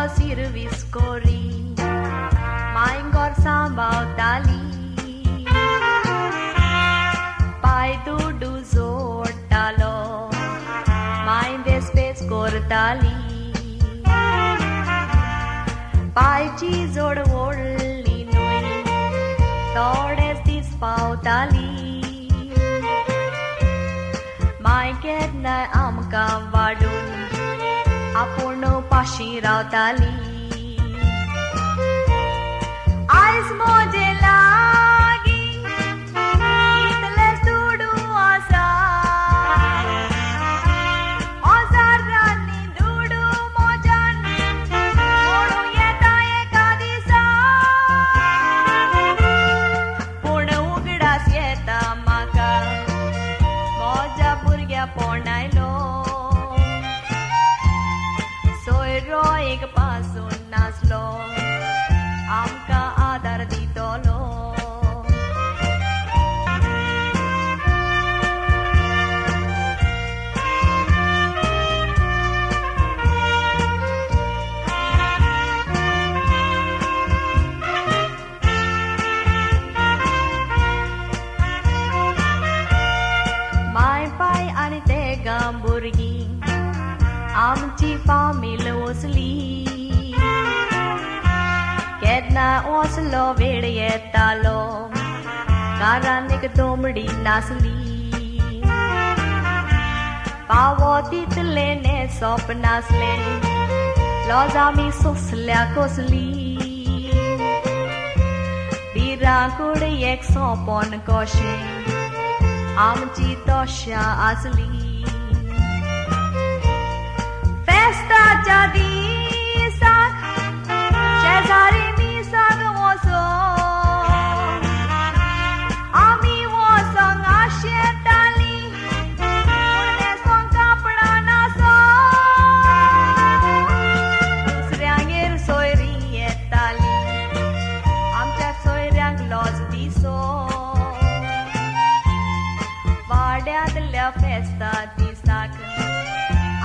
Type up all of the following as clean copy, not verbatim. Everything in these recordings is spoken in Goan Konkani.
सिर्वीस कोरी माय घर सांबावताली. पाय दुडू जोडटालो माय देसपेस करताली. पायची जोड व्हडली न्हय थोडेच दीस पावताली. माय केन्नाय आमकां वाडून आपूण पाशी रावताली. आयज म्हजे लागीं कितलेच दुडू आसा, हजारांनी दुडू म्हज्यान म्हणूं येता एका दिसा. पूण उगडास येता म्हाका म्हज्या भुरग्यापणायलो. सोयरो एक पासून नासलो आमकां आदार दितलो. माय पाय आनी तेगां भुरगीं आमची फामील वसली. केन्ना असलो वेळ येतालो घरान एक दोमडी नासली. पावो तितलें न्हेसप नासलें लॉज आमी सोंसल्या कसली. भिरांकूळ एक सोंपण कशें आमची दशा आसली. फेस्ताच्या दिसाक शेजारी मिसाक वचोन आमी वचोंक आशेतालीं, पूण न्हेसोंक कापडां नासो. दुसऱ्यांगेर सोयरीं येतालीं आमच्या सोयऱ्यांक लॉज दिसो. वाड्यांतल्या फेस्ता दिसाक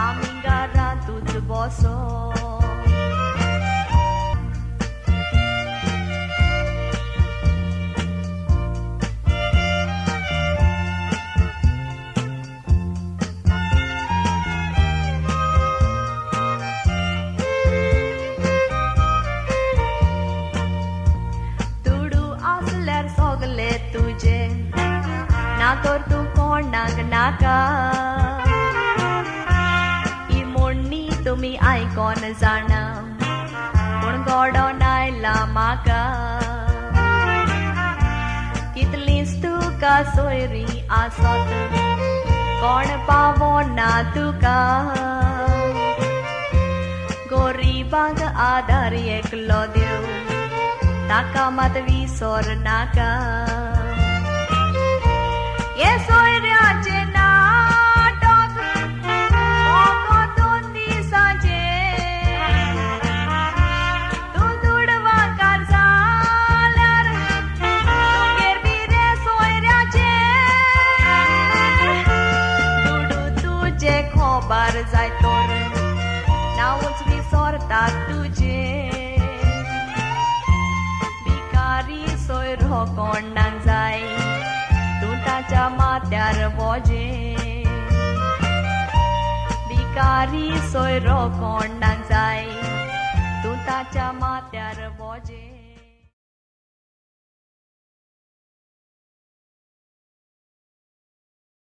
आमी घरांतूच बसो. दुडू आसल्यार सगले तुजे ना तर तूं कोणाक नाका. ही म्हणणी तुमी आयकोन जाणा पूण घडोन आयला म्हाका. कितलींच तुका सोयरीं आसत कोण पावना तुका. गोरिबांक आदार एकलो देव ताका मात विसर नाका. हे सोयऱ्याचें नाटक फकत दोन दिसांचें. तूं दुडवांकार जाल्यार तुमगेर बी रे सोयऱ्याचें. दुडू तुजे खोबार जाय तर नांवूच विसरतात तुजें. भिकारी सोयरो कोणाक जाय तूं ताच्या माथ्यार वजें. भिकारी सोयरो कोणाक जाय तूं ताच्या माथ्यार वजें.